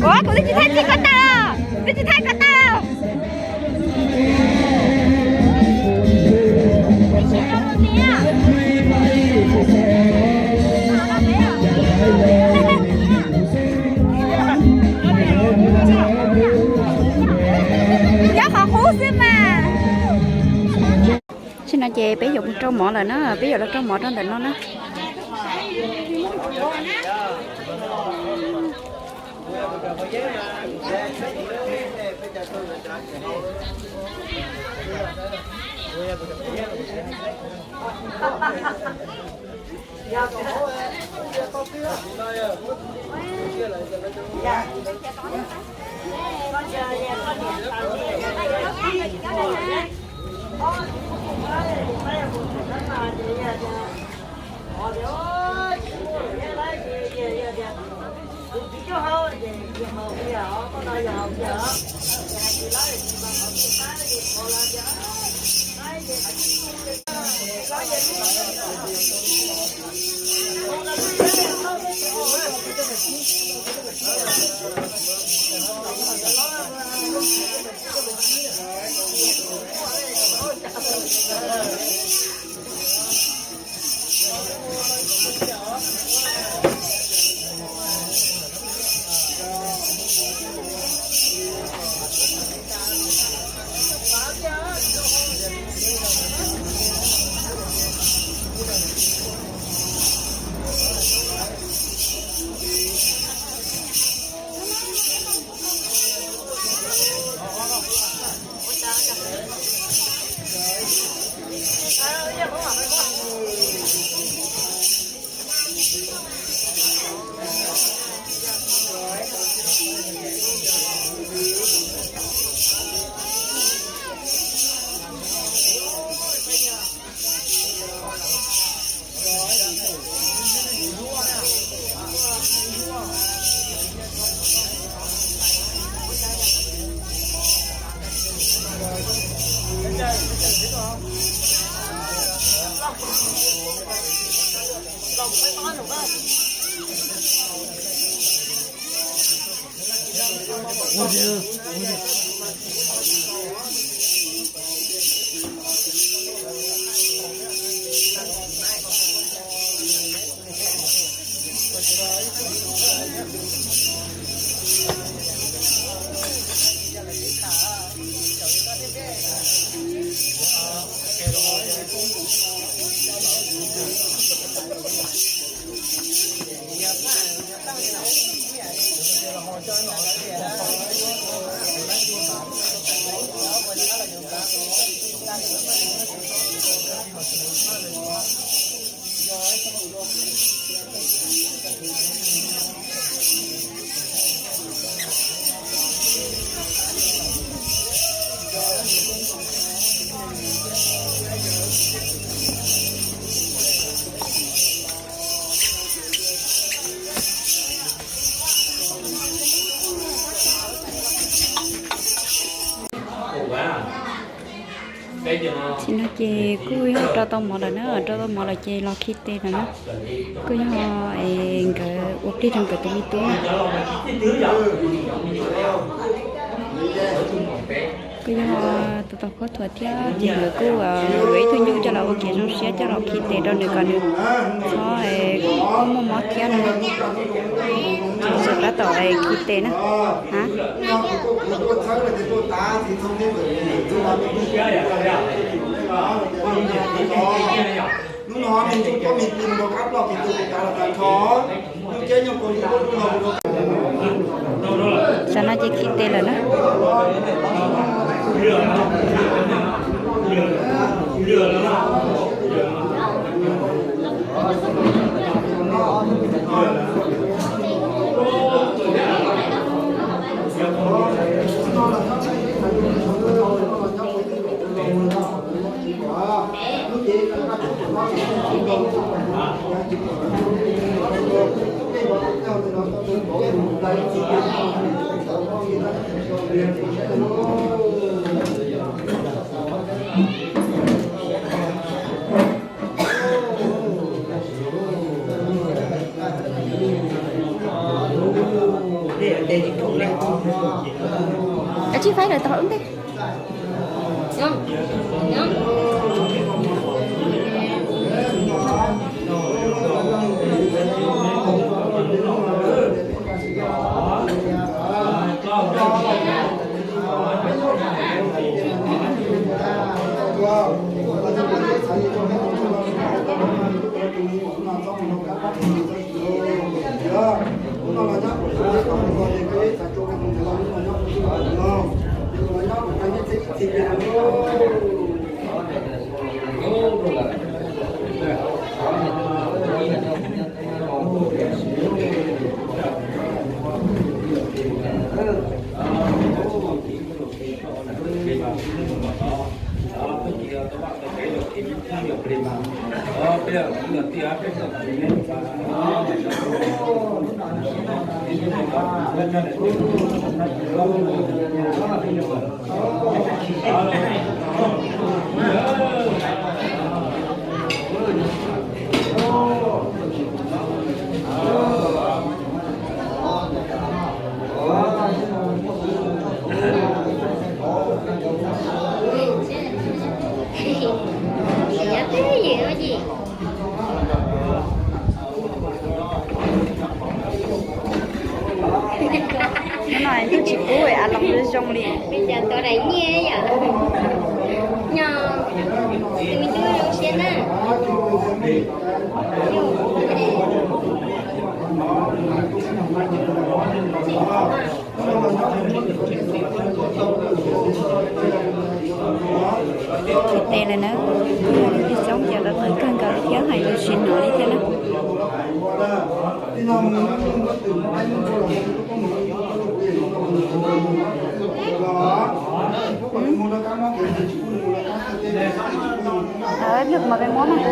Ua, kuv twb tsis thaij txij ko taw, twb tsis thaij ko taw. Nyob qhov qub xwb mas. Tam sim no ces peb yuav mus rau mov lawm na, peb yuav los rau mov rau ntawm no na. Tam sim no ces kuj yog rau tau mov lawm na, rau tau mov lawm ces los khi tes lawm na. Kuj yog es nkawd ua plig rau nkawd tus me tub. Kuj yog tus tau khaub thuas thiab ces nkawd kuj yuav ib tug nyuj coj los ua kev zoo siab coj los khi tes rau nws kom nws txhob muaj mob thiab no. Ces tab tom khi tes na. Hnub no me ntsis tuaj me pw nkaus kab ploj pis tus kuv kav los tas nrho. Lub ceb nyuag kua ntsuab lub no. Tam no ces khi tes lawm na. Kav tsij faib lawm tau ub ntej. Hnub no twb tsis kub a los zoo li. Peb cov tuav daim nyiaj yom. Nyob tus me tub zoo siab na. Tes lawm na, ib xyoob ces lawv qhwv kawg nkaus li thiab, hais lus tsis hnov li thiab na. Lwm mas peb muab mas.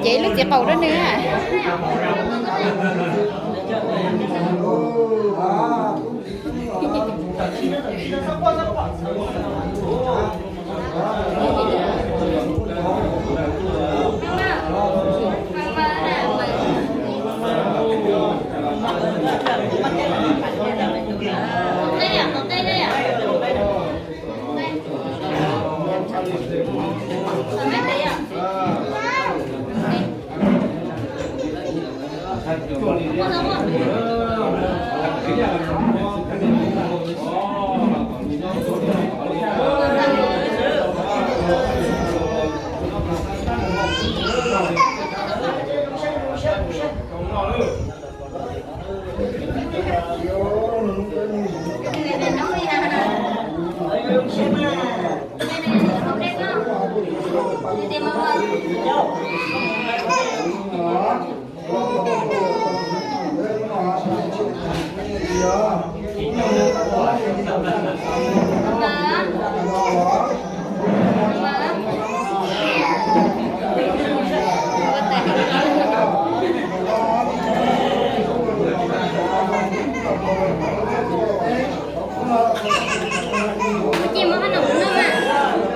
Ces lub txiv qaum rau nws.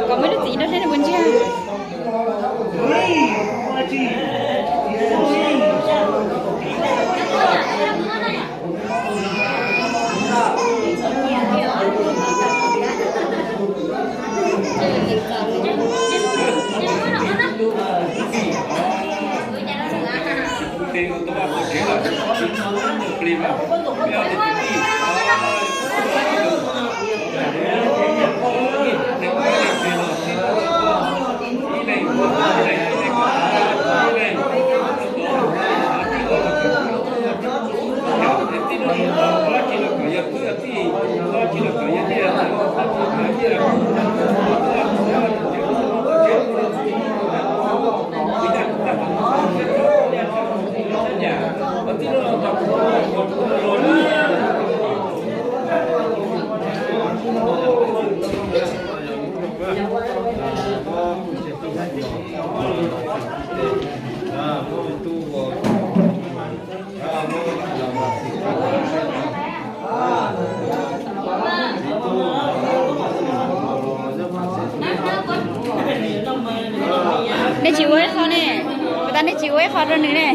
Kom muaj lub txiv rau seb nws puas ntshiab. Qhov rau nws ne.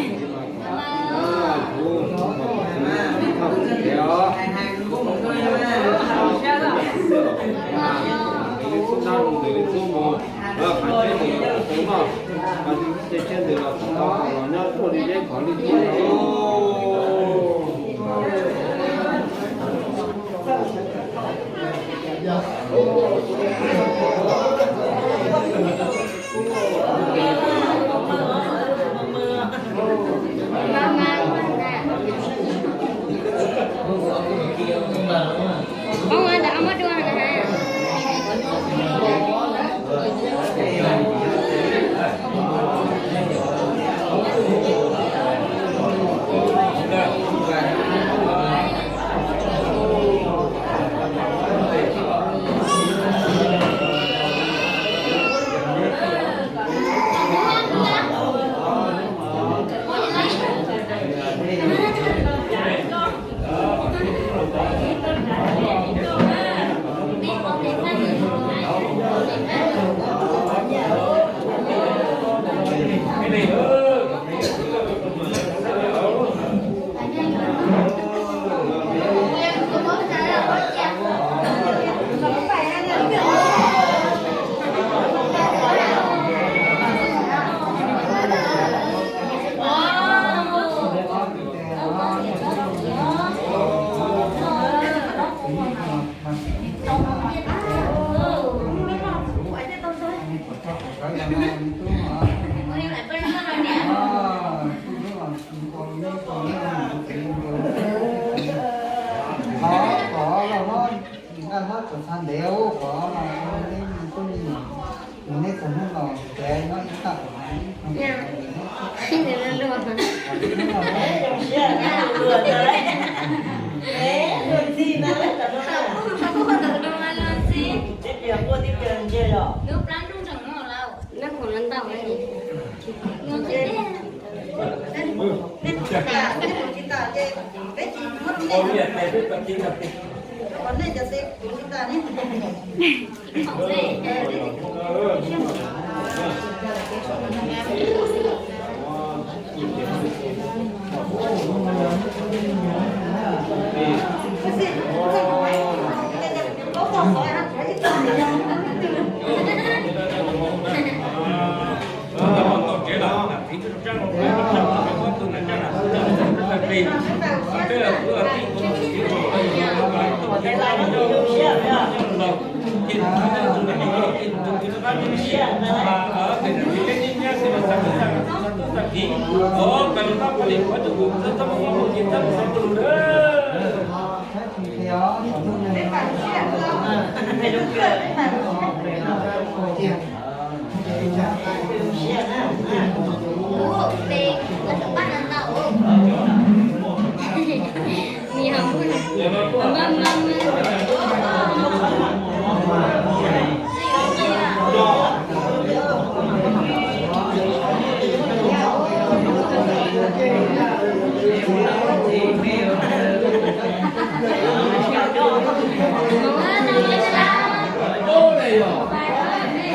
Tam sim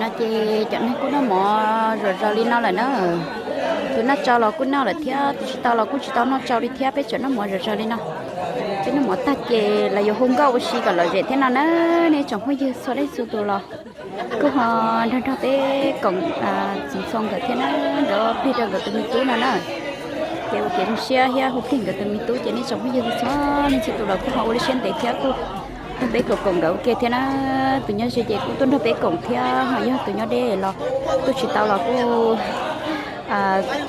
no ces cov neeg kuj noj mov zom zaws li no lawm na. Tus noj tsau los kuj noj lawm thiab, tus tsis tau los kuj tsis tau noj tsau li thiab, peb tseem noj mov zom zaws li no. Peb noj mov tag ces los yuav hu nkauj ua si kom lom zem thiab no na. Nej tsoom phooj ywg txhua leej txhua tus los kuj ho nrog nrog peb koom txiv Ntxhoo nkawd thiab na, nrog plig rau nkawd tus me tub no na. Ces ua kev zoo siab thiab hu plig nkawd tus me tub ces nej tsoom phooj ywg txhua leej txhua tus los kuj ho ua lub siab ntev thiab kuj nrog peb koom koom nkawd ua ke thiab na. Tus nyob ze ces kuj tuaj nrog peb koom thiab, ho yog tus nyob deb los tuaj tsis tau los kuj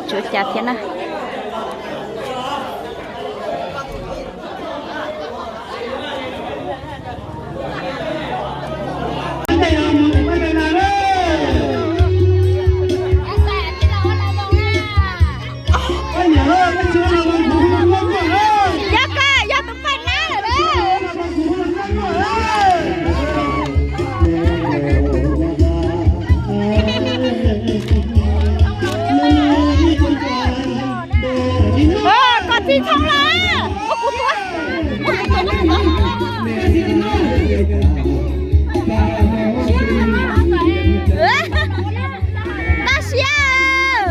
tsis ua cas thiab na. Yog koj yog tus paj nab lawm. Koj txij thoob lawm. Tab siab.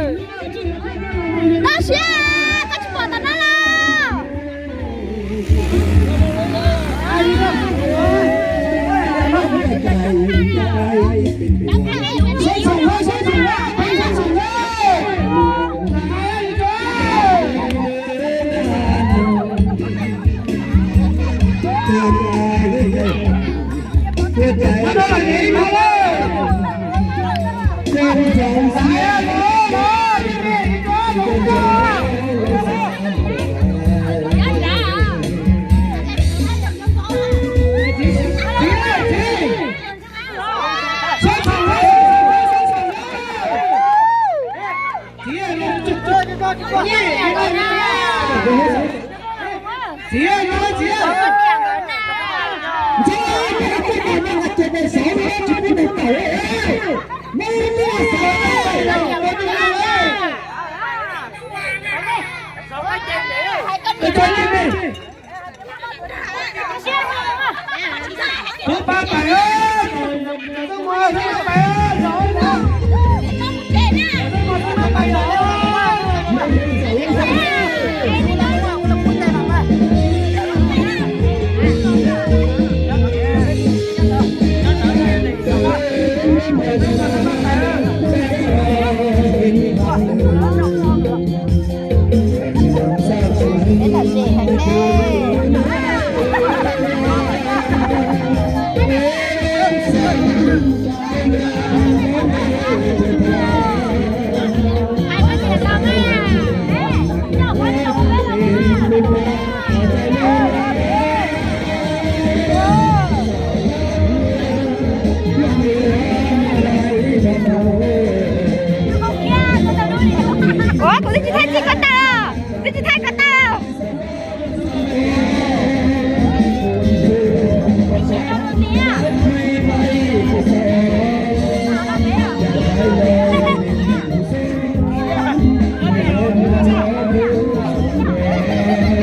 Ua, kuv twb tsis thaij txij ko taw, twb tsis thaij ko taw.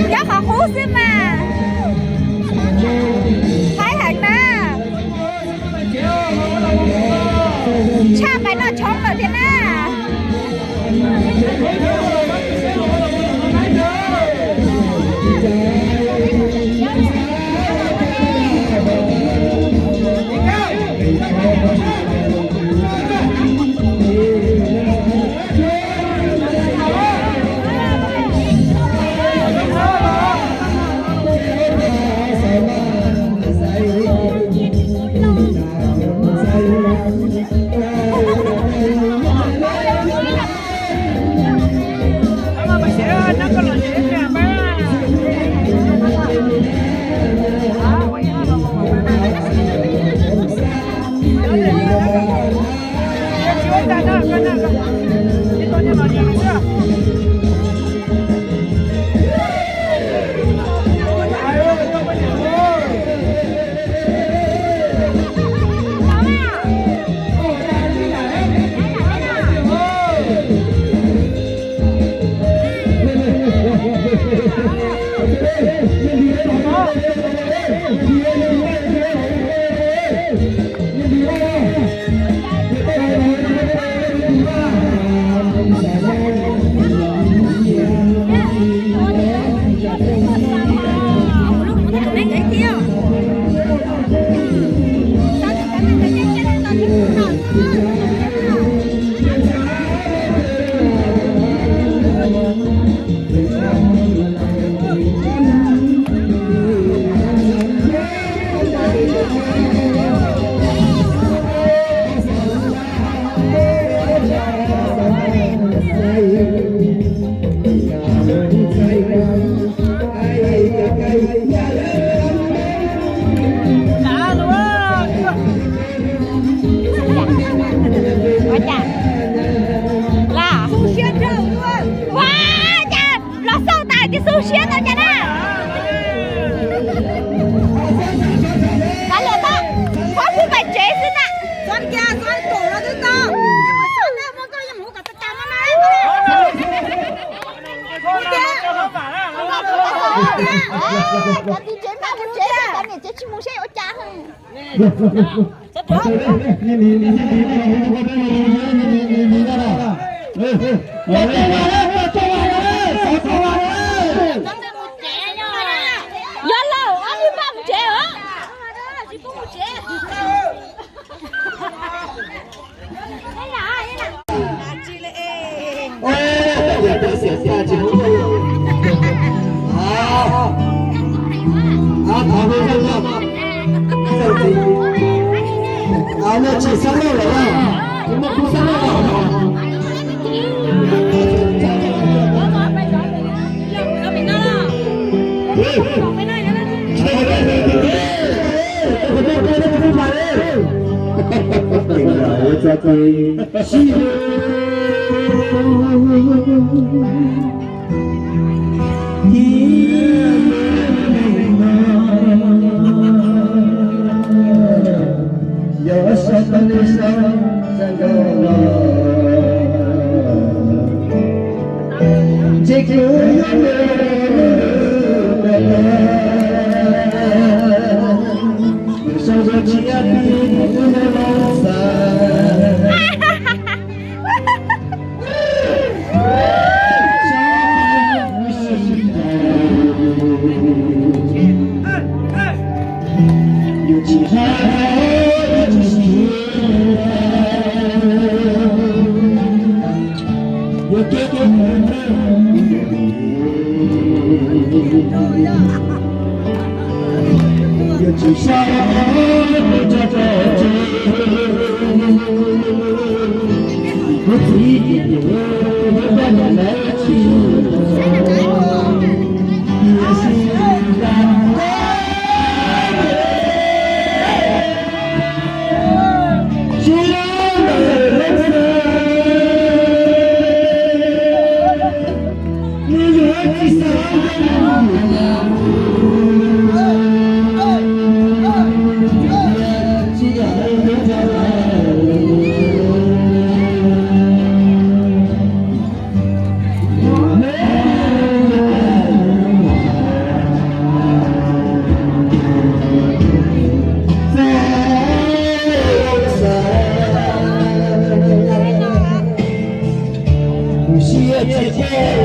Nyob qhov qub xwb mas. Haib heev na. Tshaj pais noj tshoob lawm thiab na. Ua cas los xauj tas ces xu siab tau cas na. Kav liam tau, phob kuv pais tsev xwb na. Cov txiv tsev mas mus tsev, cov niam tsev tsis mus seb ua cas. Yog lawm, ob niag pab mus tsev os. Tsis xab laj los, tsis muaj khub xab laj los. Yog sab tau li sab sab nkaus los, ntshe kuv yuav nws, nws sau zog tshiab pib nws lub neej los xav. Yuav tsis hais, yuav tsis hais, yuav kev kev mus, yuav tsis sab, yuav tso tso tseg. Kuv txiv ces tias yuav koj niam lawv tsis, tiam sis tsis ntawm lawv xav, nws yuav tsis xav.